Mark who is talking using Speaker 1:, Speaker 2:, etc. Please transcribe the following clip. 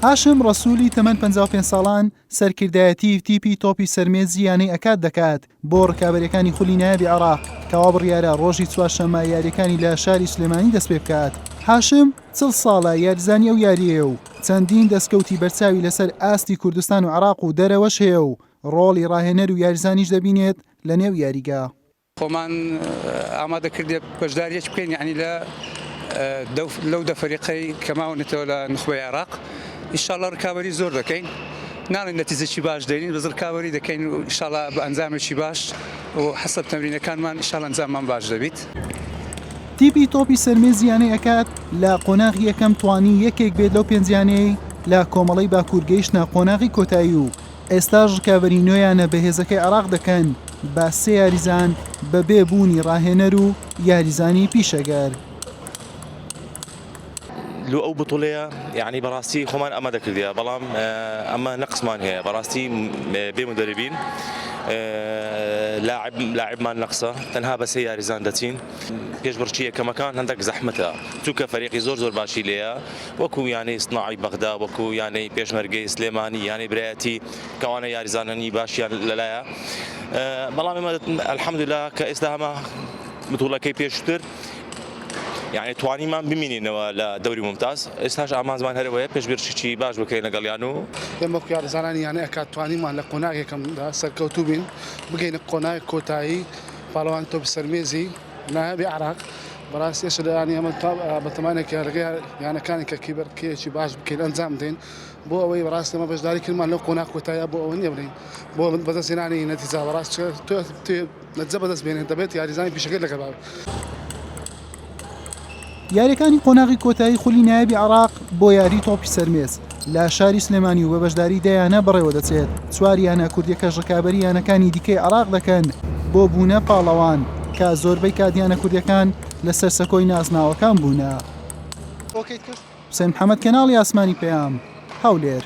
Speaker 1: هاشم ڕەسوولی تەمەن 55 ساڵان سەرکردایەتی تیپی تۆپی سەرمێزی یانەی ئەکاد دەکات بۆ ڕکابەریەکانی خولی نایابی عێراق کەوا بڕیارە ڕۆژی چوارشەممە یاریەکانی لە شاری سلێمانی دەستپێبکات. هاشم چڵ ساڵە یاریزانی ئەو یاریەیە و چەندین دەستکەوتی بەرچاوی لەسەر ئاستی کوردستان و عێراق و دەرەوەش هەیە و ڕۆڵی ڕاهێنەر و یاریزانیش دەبینێت لە نێو یاریگا.
Speaker 2: خۆمان ئامادە کردێ بەشداریەک بکەین یعنی لە لەو دە فەریقەی کە ماونەتەوە لە نخبەی عێراق ئیشاڵە ڕکابی زۆر دەکەین ناڵێن نەتیجەکی باش دەین بەس ڕکابی دەکەین و ئیشاڵە بە ئەنجامێکی باش و حەسەب تەمرینەکانمان ئیشاڵ ئەنجاممان باش دەبیت.
Speaker 1: تیپی تۆپی سەرمێزی یانەی ئەکاد لە قۆناغی یەکەم توانی یەکێک بێت لەو پێنج یانەیەی لە کۆمەڵەی باکوور گەیشتنە قۆناغی کۆتایی و ئێستاش ڕکابەری نۆ یانە بەهێزەکەی عێراق دەکەن بە سێ یاریزان بەبێ بوونی ڕاهێنەر و یاریزانی پیشەگەر.
Speaker 3: لۆ ئەو بتوڵەیە یعنی بەڕاستی خۆمان ئەمە دەکردە بەڵام ئەمە نەقسمان هەیە بەڕاستی بێ مدەربین لاعب لاعبمان نەقسە تەنها بە سێ یاریزان دەچین پێشبڕکی یەکەمەکان هەندێک زەحمەتە چونکە فەریقی زۆر زۆر باشی لێیە وەکو یانەی سناعی بەغدا وەکو یانەی پێشمەرگەی سلێمانی یانەی برایەتی کەوانە یاریزانانی باشیان لەلایە بەڵام ئێمە الحمدلله کە ئێستا هەمە بتوڵەکەی پێشتر یعنی توانیمان بمینینەوە لە دەوری ممتاز ئێستاش ئامانجمان هەرەوەیە پێشبرشی باش بکەین لەگەڵیان و
Speaker 4: ئێمە وەکو یاریزانانی یانەی ئەکاد توانیمان لە قۆناغ یەکەمدا سەرکەوتوو بین بگەینە قۆناغی کۆتایی پاڵەوانی تۆپی سەرمێزی نایابی عێراق بەڕاستی ئێستا لە ئێمە بەتەمانێک یاریگە یانەکانی کە کیبەرکێکی باش بکەین ئەنجام بدەین بۆ ئەوەی بەڕاستی ئێمە بەشداری کردمان لەو قۆناغ کۆتاییە بۆ ئەوە نییە بڵێین بۆ بەدەستهێنانی نەتیجە بەڕاست تۆ نەتیجە بەدەست بێنێت دەبێت یاریزانی پیشەکەی لەگەڵ بێت.
Speaker 1: یاریەکانی قۆناغی کۆتایی خولی نایابی عێراق بۆ یاری تۆپی سەرمێز لە شاری سلێمانی و بە بەشداری دە یانە بەڕێوەدەچێت، چوار یانە کوردیەکەش ڕکابەری یانەکانی دیکەی عێراق دەکەن بۆ بوونە پاڵەوان، کە زۆربەی کات یانە کوردیەکان لەسەر سەکۆی نازناوەکان بوونە. حوسێن محەمەد کەناڵی ئاسمانی پەیام، هەولێر.